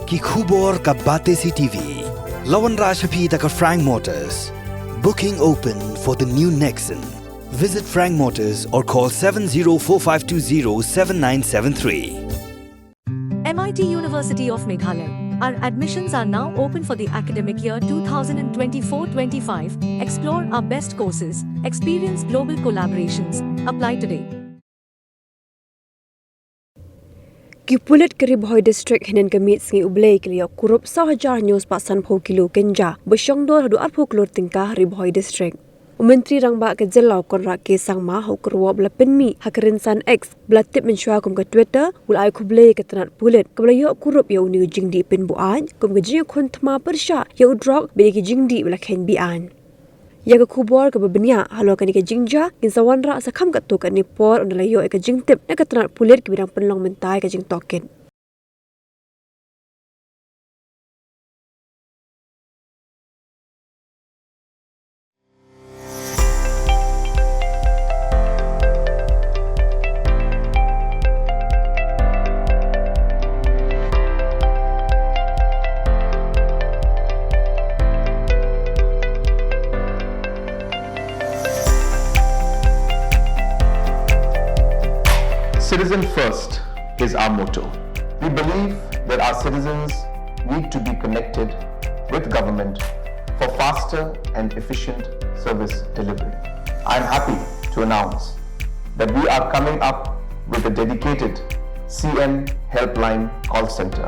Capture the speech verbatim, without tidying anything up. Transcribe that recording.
Ki khubor ka Batesi TV. La wanrah sha phi da ka Frank Motors. Booking open for the new Nexon. Visit Frank Motors or call seven zero four five two zero seven nine seven three. M I T University of Meghalaya. Our admissions are now open for the academic year twenty twenty-four twenty-five. Explore our best courses, experience global collaborations. Apply today. Ki pulit ka Ri Bhoi District hynnin ka miet sngi U Blei ki la ïoh kurup saw hajar hynñiew spah sanphew kilo ganja ba shong dor haduh arphew klur tyngka ha Ri Bhoi District. U Myntri Rangbah ka jylla u Conrad K Sangma ha u kyrwoh ba la pynmih ha ka rynsan X ba la tip mynshuwa kum ka Twitter, u la ai khublei ïa ka tnat pulit kaba la ïoh kurup ïa une u jingdih pynbuaid kum ka jingïakhun thma pyrshah ïa u drok bad ïa ki jingdih ba la kheiñ be-aiñ. Ïa ka khubor kaba bniah halor kane ka jingjia ngin sa wanrah sa kham katto katne por ynda la ïoh ïa ka jingtip na ka tnat pulit kiba dang pynlong mynta ïa ka jingtohkit. Citizen first is our motto. We believe that our citizens need to be connected with government for faster and efficient service delivery. I am happy to announce that we are coming up with a dedicated C M Helpline call center.